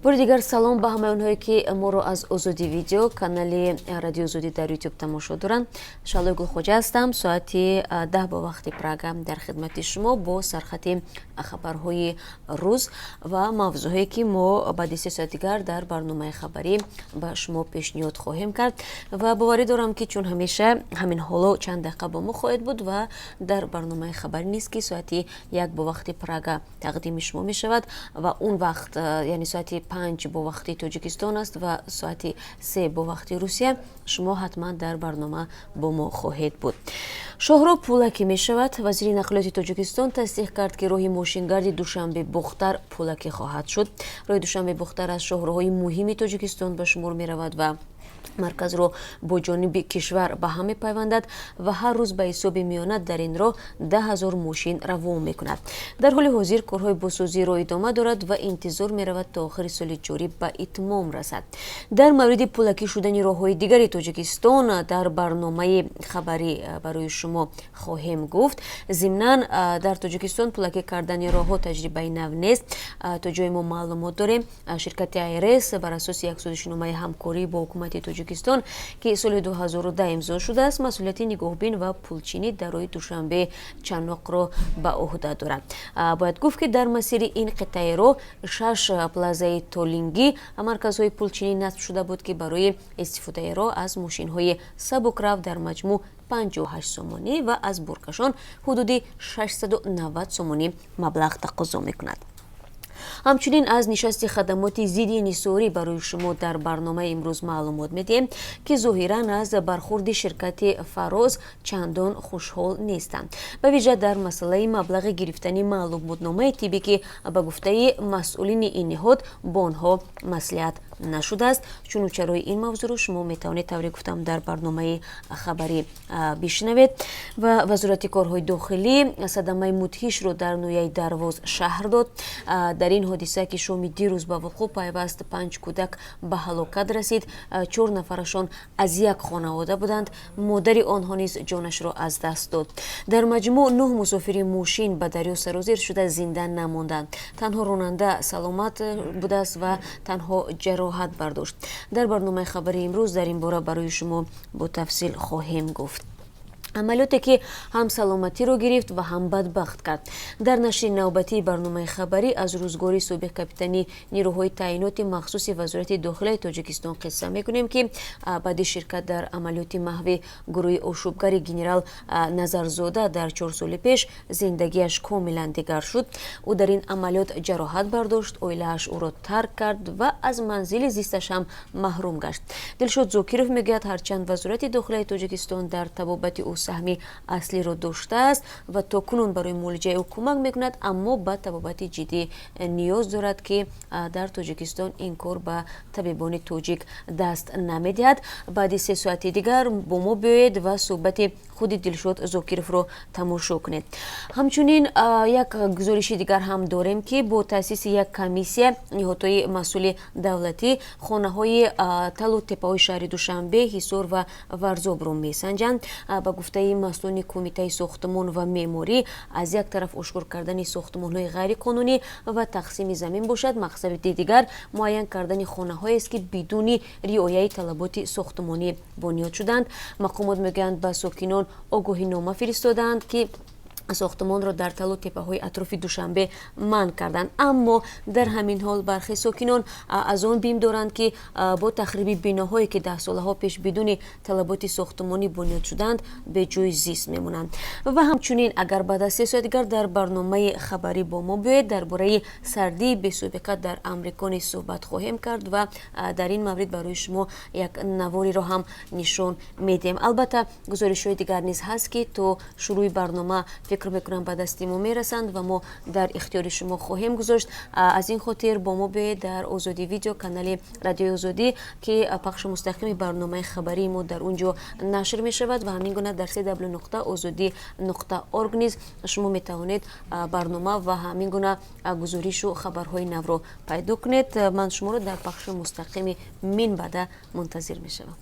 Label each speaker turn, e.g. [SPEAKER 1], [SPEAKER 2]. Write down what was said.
[SPEAKER 1] Бори дигар салом ба ҳамаи онҳое, ки моро аз Озодӣ Видео, канали Радиои Озодӣ дар Ютуб тамошо доранд. Шаҳлои Гулхоҷа ҳастам. Соати 10 бо вақти Прага дар хидмати шумо бо сархати хабарҳои рӯз ва мавзӯъҳое, ки мо баъди 3 соат дигар дар барномаи хабарӣ ба шумо пешниҳод хоҳем кард. Ва боварӣ дорам, ки чун ҳамеша ҳамин ҳоло чанд дақиқа бо мо хоҳед буд ва дар барномаи хабарӣ низ, ки соати 1 бо вақти Прага тақдими шумо мешавад ва он вақт, яъне соати 5 бо вақти Тоҷикистон аст ва соати 3 бо вақти Русия, шумо ҳатман дар барнома бо мо хоҳед буд. Шоҳроҳ пулакӣ мешавад. Вазири нақлиёти Тоҷикистон тасдиқ кард, ки роҳи мошингарди Душанбе Бохтар пулакӣ хоҳад шуд. Роҳи Душанбе Бохтар аз шоҳроҳҳои муҳими Тоҷикистон ба шумор меравад ва марказро бо ҷониби кишвар ба ҳам мепайвандад ва ҳар рӯз ба ҳисоби миёна дар ин роҳ 10 000 мошин равон мекунад. Дар ҳоли ҳозир корҳои бозсозии роҳ идома дорад ва интизор меравад, то охири соли ҷорӣ ба итмом расад. Дар мавриди пулакӣ шудани роҳҳои дигари Тоҷикистон дар барномаи хабарӣ барои шумо хоҳем гуфт. Зимнан, дар Тоҷикистон пулакӣ кардани роҳҳо таҷрибаи нав нест. То ҷое мо маълумот дорем, ширкати АйРС бар асоси як созишномаи ҳамкорӣ бо ҳукумати Тоҷикистон, ки соли 2010 имзо шудааст, масъулияти нигоҳбин ва пулчинӣ дар роҳи Душанбе Чаноқро ба ӯҳда дорад. Бояд гуфт, ки дар масири ин қитъаи роҳ шаш плазаи толлингӣ, марказҳои пулчинӣ насб шуда буд, ки барои истифодаи роҳ аз мошинҳои сабукрав дар маҷмӯъ 58 сомонӣ ва аз боркашон ҳудуди 690 сомонӣ маблағ тақозо мекунад. Ҳамчунин аз нишасти хадамоти зидди инҳисорӣ барои шумо дар барномаи имрӯз маълумот медиҳем, ки зоҳиран аз бархурди ширкати Фароз чандон хушҳол нестанд, ба вижа дар масъалаи маблағи гирифтани маълумотномаи тиббӣ, ки ба гуфтаи масъулини ин ниҳод бо онҳо маслиҳат нашудааст. Чуну чарои ин мавзӯъро шумо метавонед, тавре гуфтам, дар барномаи хабарӣ бишнавед. Ва Вазорати корҳои дохилӣ садамаи мудҳишро дар ноҳияи Дарвоз шарҳ дод. Дар ин ҳодиса, ки шоми дирӯз ба вуқӯъ пайваст, панҷ кӯдак ба ҳалокат расид. Чор нафарашон аз як хонавода буданд. Модари онҳо низ ҷонашро аз даст дод. Дар маҷмӯъ нӯҳ мусофири мошин ба дарё сарозир шуда, зинда намонданд. Танҳо ронанда саломат будааст ва танҳо ҷароҳат бардошт. Дар барномаи хабари имрӯз дар ин бора барои шумо бо тафсил хоҳем гуфт. Амалиёте, ки ҳам саломатиро гирифт ва ҳам бадбахт кард. Дар нашри навбатии барномаи хабарӣ аз рӯзгори собиқ капитани нирӯҳои таъиноти махсуси Вазорати дохилаи Тоҷикистон қисса мекунем, ки баъди ширкат дар амалиёти маҳви гурӯҳи ошӯбгари генерал Назарзода дар 4 соли пеш зиндагиаш комилан дигар шуд. Ӯ дар ин амалиёт ҷароҳат бардошт, оилааш ӯро тарк кард ва аз манзили зисташ ҳам маҳрум гашт. Дилшод Зокиров мегӯяд, ҳарчанд Вазорати дохилаи Тоҷикистон дар табобати ӯ саҳми аслиро доштааст ва то кунун барои муолиҷаи ӯ кӯмак мекунад, аммо ба табобати ҷиддӣ ниёз дорад, ки дар Тоҷикистон ин кор ба табибони тоҷик даст намедиҳад. Баъди 3 соати дигар бо мо биёед ва суҳбати худи Дилшод Зокировро тамошо кунед. Ҳамчунин як гузориши дигар ҳам дорем, ки бо таъсиси як комиссия ниҳодҳои масъули давлатӣ хонаҳои талу теппаҳои шаҳри Душанбе, Ҳисор ва Варзобро месанҷанд. Ба гуфтаи масъулони Кумитаи сохтмон ва меъморӣ, аз як тараф ошкор кардани сохтмонҳои ғайриқонунӣ ва тақсими замин бошад, мақсади дигар муайян кардани хонаҳоест, ки бидуни риояи талаботи сохтмонӣ бунёд шуданд. Мақомот мегӯянд, ба сокинон огоҳинома фиристодаанд, ки сохтмонро дар талу теппаҳои атрофи Душанбе манъ карданд. Аммо дар ҳамин ҳол бархе сокинон аз он бим доранд, ки бо тахриби биноҳое, ки даҳсолаҳо пеш бидуни талаботи сохтмонӣ бунёд шуданд, беҷой зист мемонанд. Ва ҳамчунин, агар баъд аз 3 соат дигар дар барномаи хабарӣ бо мо биёед, дар бораи сардии бесобиқа дар Амрико низ суҳбат хоҳем кард ва дар ин маврид барои шумо як навориро ҳам нишон медиҳем. Албатта, гузоришҳои дигар низ ҳаст, ки то шурӯъи барнома, фикр мекунам, ба дасти мо мерасанд ва мо дар ихтиёри шумо хоҳем гузошт. Аз ин хотир бо мо биёед дар Озодӣ Видео, канали Радиои Озодӣ, ки пахши мустақими барномаи хабарии мо дар он ҷо нашр мешавад. Ва ҳамин гуна дар cw.озодӣ.org низ шумо метавонед барнома ва ҳамин гуна гузоришу хабарҳои навро пайдо кунед. Ман шуморо дар пахши мустақими минбаъда мунтазир мешавам.